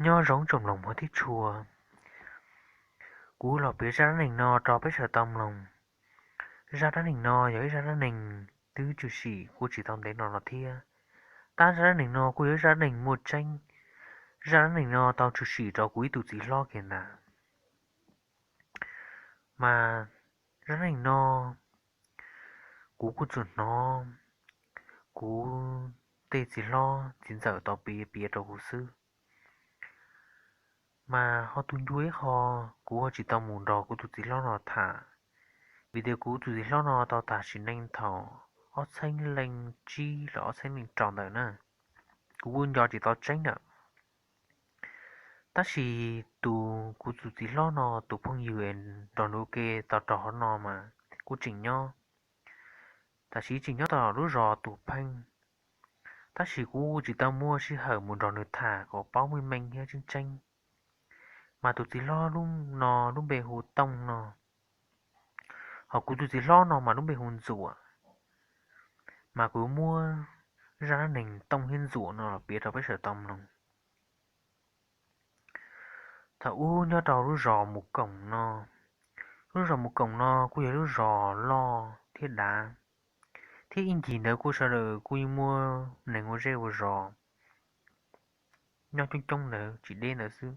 Nyob zoo tsoom mloog muaj tib tshua, kuv los piav zaj dab neeg no rau peb sawv tau mloog. Zaj dab neeg no yog ib zaj dab neeg twb tshwm sim kuj tsis tau ntev no no thiab. Tab zaj dab neeg no kuj yog ib zaj dab neeg muaj tseeb. Zaj dab neeg no tau tshwm sim rau kuv ib tug txiv hlob kiag ntag. Mas zaj dab neeg no kuv kuj tsuas hnov kuv tej txiv hlob txiv ntxawm tau piav piav rau kuv xwb. Mas ho tu ncua ib qho, kuv ho tsis tau mus nrog kuv tus txiv hlob no tham, vim tias kuv tus txiv hlob no tau tas sim neej thaum ob txhiab leej tsib los ob txhiab leej rau ntawm na. Kuv kuj nco tsis tau tseeb lawm. Tab sis tus kuv tus txiv hlob no tus phooj ywg es nrog nws ua ke tau rau hauv no mas kuj tseem nyob, tam sim tseem nyob tom lub zos Tus Pheej. Tab sis kuv tsis tau muaj sij hawm mus nrog nws tham kom paub meej meej thiab tseeb tseeb. Mas tus txiv hlob no lub npe hu Tooj no, ho kuv tus txiv hlob no mas lub npe hu Ntxuam. Mas kuv muab zaj dab neeg Tooj thiab Ntxuam no los piav rau peb sawv tau mloog. Thaum ub nyob rau lub zos Mus Koom no, lub zos Mus Koom no kuj yog lub zos loj thiab dav, thiab ib ncig ntawd kuj sawv daws kuj yeej muaj neeg ua zej ua zos nyob coob coob ntawd tsis deb ntawd xwb.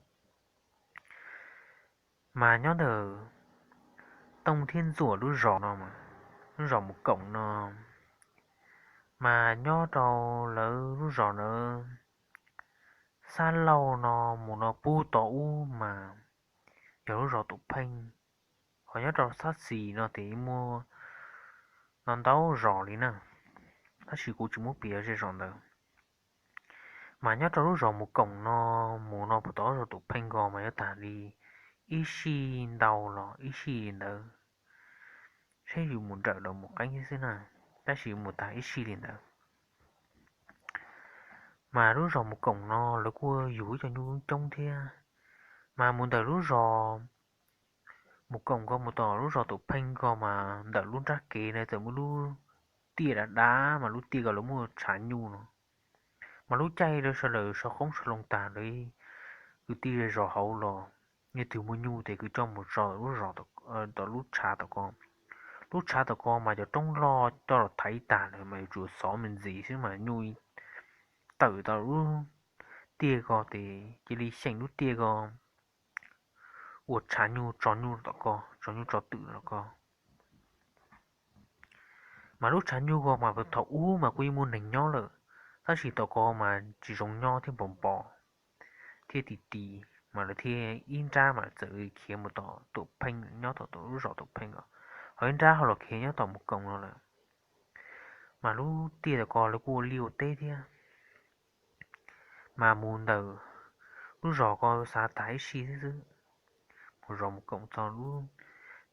Mas nyob ntawm Tooj thiab Ntxuam lub zos no, lub zos Mus Koom no, mas nyob rau lawv lub zos ntawd, Xab Lauj no mus no pub tod ub mas yog lub zos Tus Pheej. Ho nyob rau Xab Xis no ces muaj no ntau zos li na, tab sis kuv tsis muab piav zej zos ntawd. Mas nyob rau lub zos Mus Koom no, mus no puas tod zos Tus Pheej nkaus mas yuav tag li ib sij ntau los ib sij li ntawd, saib yus mus nrawm los mus qeeb thiab xwb na, tab sis mus tag ib sij li ntawd. Mas lub zos Mus Koom no lawv kuj yug ib co nyuj coob thiab. Mas mus ntawm lub zos Mus Koom ko mus tom lub zos Tus Pheej ko mas ntawm lub nrab kev na txawm muaj lub tiaj dav dav, mas lub tiaj ko lawv muaj tshav nyuj no. Mas lub caij lawv sawv daws sau qoob sau loo tag lawv kwv tij zej zos hauv los, yog twg muaj nyuj ces kwv coj mus tso lub zos, tom lub tshav tom ko. Lub tshav tom ko mas cov roob loj coj los thaiv tag lawm mas yuav tsum xov me ntsis xwb mas nyuj tawm tau lub tiaj ko ces cia li xyeem lub tiaj ko ua tshav nyuj tso nyuj tom ko, tso nyuj tso twm los ko. Mas lub tshav nyuj ko mas thaum ub mas kuj yeej muaj neeg nyob lawm, tab sis tom ko mas tsis zoo nyob thiab npos npos thiab ti ti, mas lawv thiaj ib nrab mas txawm khiav mus tom Tus Pheej, nyob tom lub zos Tus Pheej os, ho ib nrab ho los khiav nyob tom Mus Koom no lawm. Mas lub tiaj tom ko lawv kuj ua liaj ua teb thiab. Mas mus ntawm lub zos ko xav tag ib sij xwb xwb, mus zos Mus Koom txog lub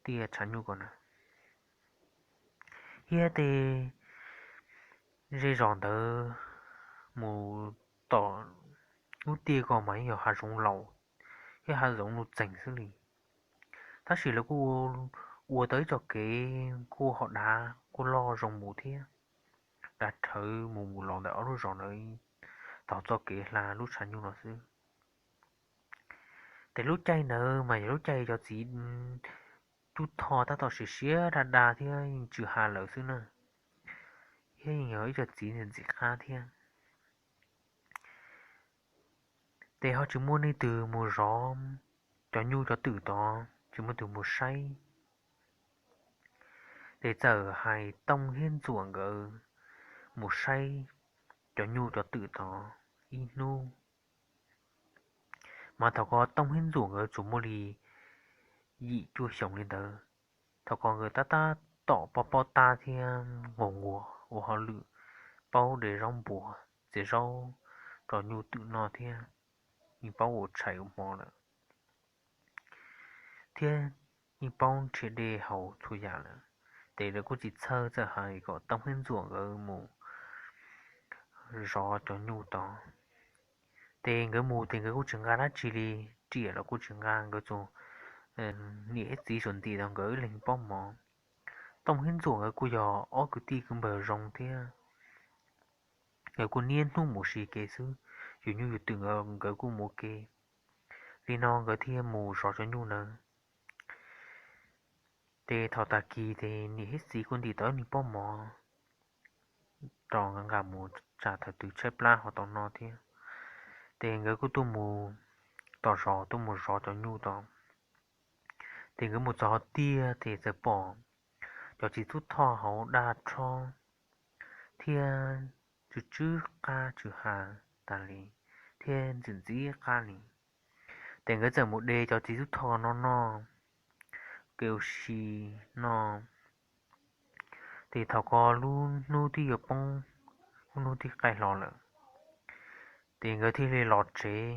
tiaj tshav nyuj ko na, thiab tej zej zos ntawd mus tom lub tiaj ko mas yeej yog hav zoov laus thiab hav zoov nuj txeeg xwb li. Tab sis lawv kuj ua tau ib txoj kev kuj ho dav kuj loj zoo mus thiab, dav rhawv mus mus los ntawm ob lub zos ntawd, taug txoj kev hla lub tshav nyuj no xwb. Ces lub caij ntawd mas yog lub caij cov txiv tub thoj tab tom siav siav daj daj thiab yeej tsw ha lawm xwb na, thiab yeej yog ib co txiv ntxim qab thiab. Ces ho tsis muaj leej twg mus zov cov nyuj cov twm tod, tsis muaj leej twg mus saib. Ces txawm hais Tooj thiab Ntxuam nkawd mus saib cov nyuj cov twm tod ib hnub. Mas thaum ko Tooj thiab Ntxuam nkawd tsuas muaj li yim cuaj xyoos li ntawd. Thaum ko nkawd tab tab tom poj pob tab thiab nquag nquag ua hauj lwm, paub de zaub npua, txiav zaub rau nyuj twm noj thiab yeej paub ua tshais ua hmo lawm, thiab yeej paub nrhiav dej haus txhua yam lawm. Ces lawv kuj tsis txhawj txawj hais kom Tooj thiab Ntxuam nkawd mus zov cov nyuj tod. Ces nkawd mus ces nkawd kuj tsis nqa dab tsi li, riam los kuj tsis nqa, nkawd tsuas niam thiab txiv tsuas ntim tau nkawd ib leeg pob mov. Tooj thiab Ntxuam nkawd kuj yog ob kwv tij kwv npawg zoo thiab, nkawd kuj niaj hnub mus ua si ke xwb, yus nyuj yus twm nkawd kuj mus ua ke. Li no nkawd thiaj mus zov cov nyuj ntawd. Ces thaum tag kis ces niam thiab txiv kuj ntim tau ib niag pob mov rau nkawd nqa mus tsam thaum twg tshaib plab ho tau noj thiab. Ces nkawd kuj tuaj mus tom zos tuaj mus zov cov nyuj tod. Ces nkawd mus txog hauv tiag ces txawm pom cov txiv tub thoj hauv daj rhob thiab tsw tsw qab tsw ha tas li thiab ntxim ntxim qab li. Ces nkawd txawm mus de cov txiv tub thoj no noj, kev ua si noj. Ces thaum ko lub hnub twb yuav poob, lub hnub twb qaij hlo lawm, ces nkawd thiaj li los tsev.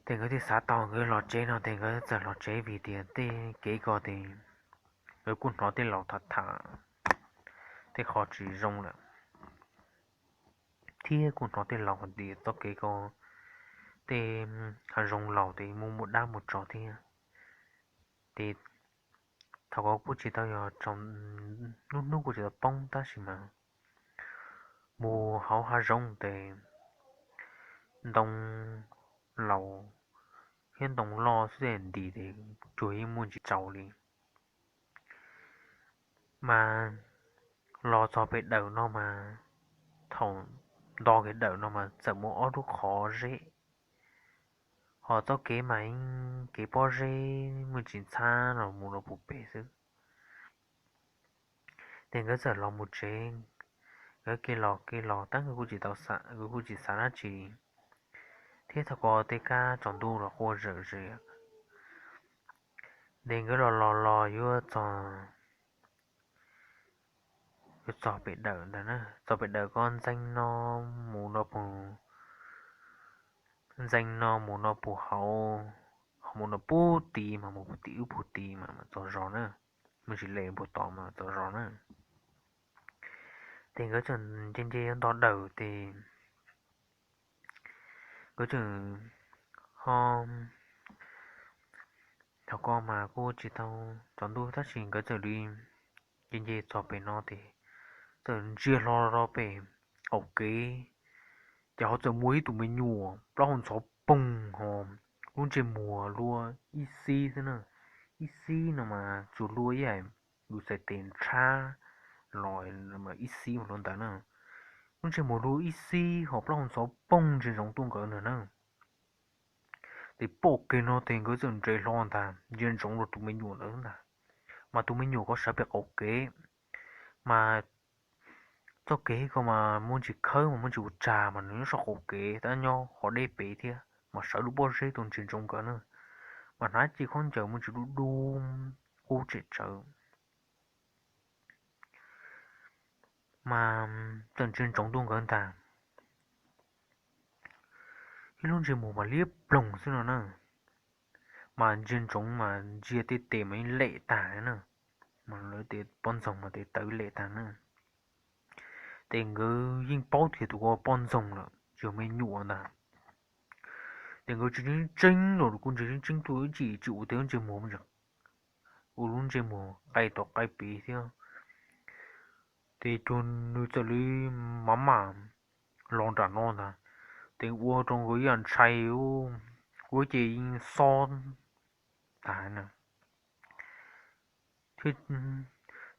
Ces nkawd thiaj xav tau nkawd los tsev no ces nkawd txawm los tsev vim tias tej kev ko ces nkawd kuj hnov tej laus tham tham tej qho tsis zoo lawm, thiab kuj hnov tej laus hais tias txoj kev ko tej hav zoov laus ces muaj muaj dab muaj tsov thiab. Ces thaum ko kuj tsis tau yog, lub hnub kuj tsis tau poob tab sis mas mus hauv hav zoov ces ntoo laus thiab ntoo loj xwb nti ces cuag yeej muaj ntsis tsaus li. Mas los txog pem dawm no mas, thaum nto kiag dawm no mas txawm muaj ob lub qhov zeb, ho txoj kev mas yeej kev pob zeb muaj ntsis ntxhab los mus rau puag pem xwb. Ces nkawd txawm los mus tsev, nkawd kev los kev los tab nkawd kuj tsis tau, nkawd kuj tsis xav dab tsi, thiab thaum ko tej kab tsaus ntuj los quaj zawm ze. Ces nkawd los los los yuav txog, yuav txog pem dawm ntag na, txog pem dawm ko ntxees no mus no puag, ntxees no mus no puag hauv, ho mus no puag tid mas mus puag tim wb puag tid mas txog zos na, mus tsis le puag tod mas txog zos na. Ces nkawd txawm nce nce yuav nto dawm ces nkawd txawm ho, thaum ko mas kuj tsis tau tsaus ntuj tab sis nkawd txawm li nce nce txog pem no ces txawm ntsia hlo rau pem qaum kev, ces ho txawm muaj ib tug me nyuam plaub hau ntxhov poog ho lub ntsej muag luaj ib xib xwb na, ib xib no mas tsuas luaj ib yam yus txhais tes ntshab los ib xib ua luaj ntawd na. Lub ntsej muag luaj ib xib ho plaub hau ntxhov poog ntsia ntsoov tuaj nkawd ntag na. Ces pom kiag no ces nkawd txawm nres hlo ntag ntsia ntsoov rau tus me nyuam ntawd ntag. Mas tus me nyuam ko sawv pem qaum kev, mas txoj kev ko mas muaj ntsis khawb mas muaj ntsis ua tsag mas nws nyob saum qaum kev tab nyob qhov deb pem thiab mas sawv lub pob zeb tuaj ntsia ntsoov nkawd na. Mas hnav cev khaub ncaws muaj ntsis dub dub qub tsem tsawv. Mas txawm ntsia ntsoov tuaj nkawd ntag, ib lub ntsej muag mas liab ploog xwb no na. Mas ntsia ntsoov mas ntsia tej tes mas yeej lem tag na, mas lawv tej poj ntxoog mas tes taw lem tag na. Ces nkawd yeej paub tias tus ko poj ntxoog lawm tsis yog me nyuam ntag. Ces nkawd tsis tseeb tseeb los kuj ntsia tseeb tseeb tuaj ib chim tsis ua tej lub ntsej muag, ua lub ntsej muag qaij tom qaij pem thiab. Ces cuag nws txawm li mam mam los nram no ntag, ces ua rau nkawd ib yam ntshai, ua ces yeej xob tag na. Thiab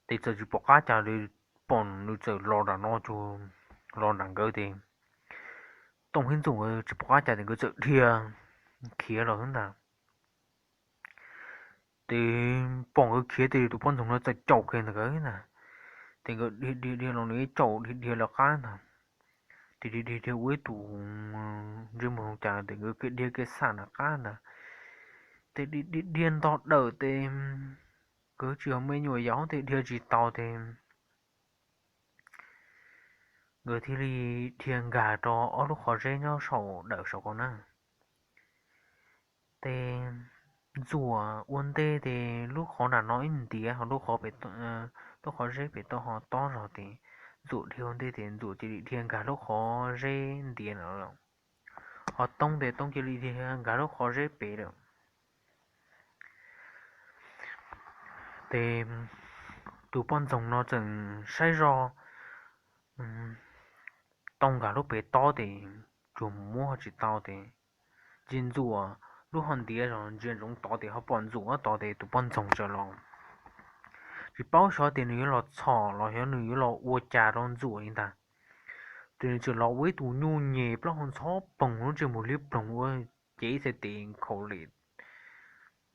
ces txawm tsis pom qab cas li, pom nws txawm los nram no cuag los nram nkawd ces Tooj thiab Ntxuam nkawd tsis pom qab cas ces nkawd txawm dhia khiav los xwb ntag. Ces pom nkawd khiav ces tus poj ntxoog no txawm caum kiag ntawm nkawd ntag. Ces nkawd dhia dhia dhia los nws caum dhia dhia lawv qab ntag. Ces dhia dhia dhia ua ib tus ntsej muag zoo cas ces nkawd kev dhia kev xam nram qab ntag. Ces dhia dhia dhia nto dawm ces nkawd tsis yog me nyuam yaus ces dhia tsis tau ces nkawd thiaj li dhia nkag rau ob lub qhov zeb nyob saum dawm saum ko na. Ces Ntxuam ua ntej ces lub qhov nram no ib ntiav ho lub qhov, lub qhov zeb pem toj ho tob zog ces Ntxuam dhia ua ntej ces Ntxuam cia li dhia nkag lub qhov zeb ntiav na lawm. Ho Tooj ces Tooj cia li dhia nkag lub qhov zeb pem lawm. Ces tus poj ntxoog no txawm saib zoj Tooj nkag lub pem tob ces ntsuag mus muab ho tsis tau tes, ntsia ntsuam lub hauv ntiav zog ntsia ntsoov tod tes ho pom ntsuam tod tes tus poj ntxoog tsaws los. Tsis paub xyov tias nws yuav los txhom los xyov nws yuav los ua cas rau ntsuam li ntag. Ces nws txawm los ua ib tus nyuj nyem plaub hau ntxhov poog lub ntsej muag liab ploog ua cev txhais tes khaum li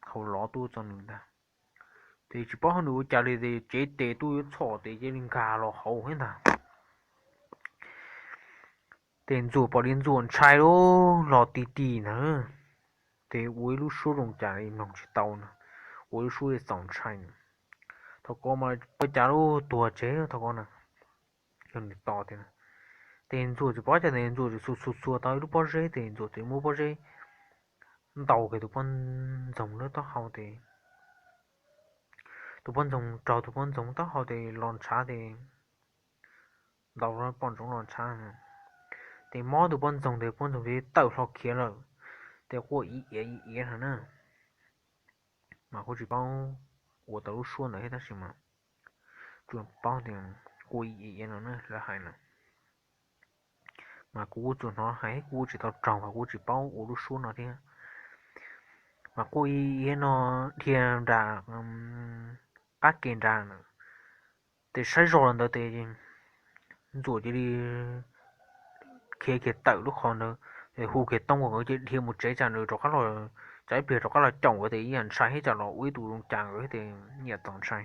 hauv lov tuaj txog nws ntag. Ces tsis paub nws ua cas li ces cev tes tuaj yuav txhom tes cia li nkag los hauv thiab ntag. Ces ntsuam pom li ntsuam ntshai lub los ti ti ntag. Ces ua ib lub suab zoo cas li mloog tsis tau na, ua lub suab li txaus ntshai na. Thaum ko mas ua cas lub tuag tseg thaum ko na, yog nws tos tias, ces ntsuam tsis paub cas tes ntsuam txawm xuas xuas xuas tau ib lub pob zeb ces ntsuam txawm muab pob zeb ntaus kiag tus poj ntxoog lub taub hau ces tus poj ntxoog raug tus poj ntxoog taub hau ces los ntshav ces ntaus poj ntxoog los ntshav. Ces mob tus poj ntxoog ces poj ntxoog ces tawm hlo khiav lawm. Ces quaj ib iav ib iav no na, mas kuj tsis paub ua tau lub suab ntawd thiab tab sis mas tsuas paub tias quaj ib iav no na lawv hais na. Mas kuv kuj tsuas hnov hais kuv kuj tsis tau raug mas kuv tsis paub ua lub suab no thiab. Mas quaj ib iav no dhia nram qab ke nrad na, ces saib zoj los ntawd ces ntsuam cia li khiav kiag tawm lub qhov ntawd, ces hu kiag tooj kom nkawd cia li dhia mus tsev tsam nws rov qab los, tsam ib pliag rov qab los caum nkawd ces ib yam ntshai thiab tsam los ua ib tus zoo cas nkawd thiab ces ib yam txaus ntshai.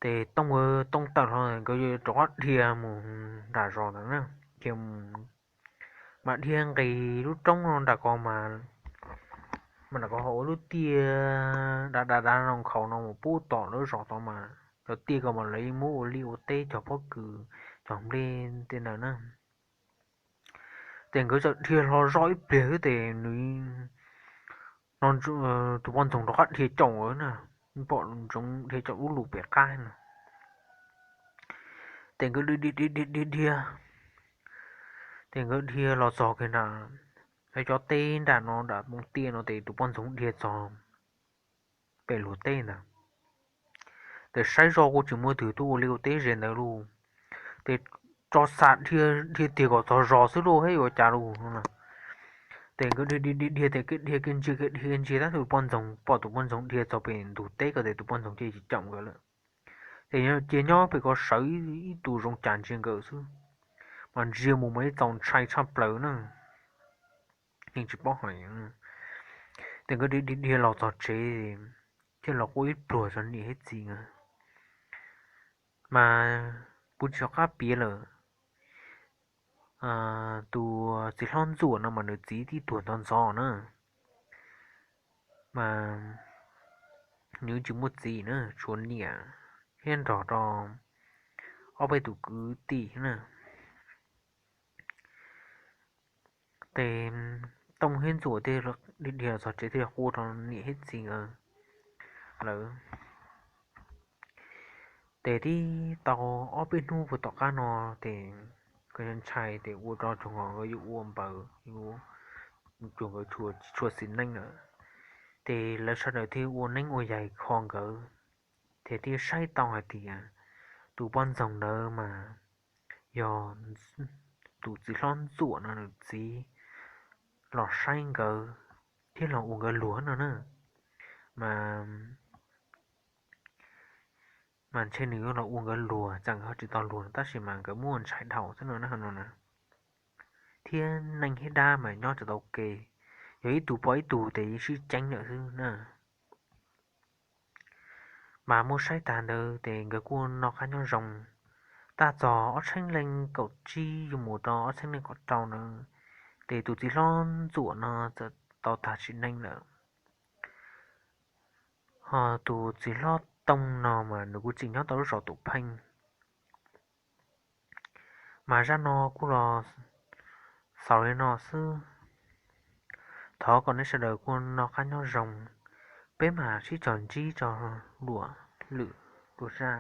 Ces tooj nkawd tooj tawm hlo nkawd rov qab dhia mus nram zos ntawd na, dhia mus mas dhia nqis lub roob no nram ko mas, mas nram ko ho ua lub tiaj dav dav dav no nkhaus no mus pub tom lawv zos tod mas cov tiaj ko mas lawv yeej muab ua liaj ua teb cog pob kws cog nplej tej ntawd na. Ces nkawd txawm dhia hlo zoj ib pliag xwb ces nws no tus poj ntxoog rov qab dhia caum na, pom ntsoov dhia caum lub lus pem qab no. Ces nkawd dhia dhia dhia dhia, ces nkawd dhia los txog kiag nram cov teb nram no nram ntoo tiaj no ces tus poj ntxoog dhia txog pem luag teb ntawd. Ces saib zoj kuj tsis muaj twg tuaj ua liaj ua teb ze ntawd lauj. Ces tso xam dhia tiag kom txog zos xwb lauj, thiab yuav cas lauj no. Ces nkawd dhia dhia dhia ces dhia kiag ntsia kiag dhia ntsia tab tus poj ntxoog, pom tus poj ntxoog dhia txog pem ntug teb ko ces tus poj ntxoog cia li tsis caum nkawd lawm. Ces cia nyob pem ko sawv ib tug zoo cas ntsia nkawd xwb, mas ntsia mus mas ib txaus ntshai tshaj plaws na, yeej tsis paub hais. Ces nkawd dhia dhia dhia los txog tsev, thiaj los quaj ib pluag rau niam thiab txiv na. Mas kuv tsis nco qab piav lawm, tus txiv hlob Ntxuam no mas nws txiv twb tuag ntxov ntxov na, mas nws tsis muaj txiv na, tshuav niam thiab nrog rau ob peb tus kwv tij na. Ces Tooj thiab Ntxuam thiaj dhia los txog tsev thiaj quaj rau niam thiab txiv nkawd lawm. Ces tib tau ob peb hnub puag tom qab no ces nkawd ntshai ces ua rau tsuas nkawd yuav ua npaws, yuav, tsuas nkawd tsis tshua xis neej lawm. Ces lawv sawv daws thiaj ua neeb ua yaig kho nkawd, ces thiaj saib tau hais tias tus poj ntxoog ntawd mas yog tus txiv hlob Ntxuam no nws txiv los saib nkawd thiab los ua nkawd luag no na. Mas, mas ntshe nws yuav los ua nkawd luag, txawm nkawd ho tsis tau luag tab sis mas nkawd muaj ntshai dhau xwb no na no na. Thiab neeg thiab dab mas nyob tsis tau ke, yog ib tug pom ib tug ces sib ceeb lawm xwb na. Mas muab saib tag ntawd ces nkawd kuj noj qab nyob zoo. Tab txog ob txhiab leej kaum tsib yuav mus rau ob txhiab leej kaum rau ntawd, ces tus txiv hlob Ntxuam no txawm tau tag sim neej lawm. Ho tus txiv hlob Tooj no mas nws kuj tseem nyob tau lub zos Tus Pheej. Mas zaj no kuj los xaus li no xwb. Thov kom nej sawv daws kuj noj qab nyob zoo, peb mam sib cog ntsib tso luam lwm lub zaj.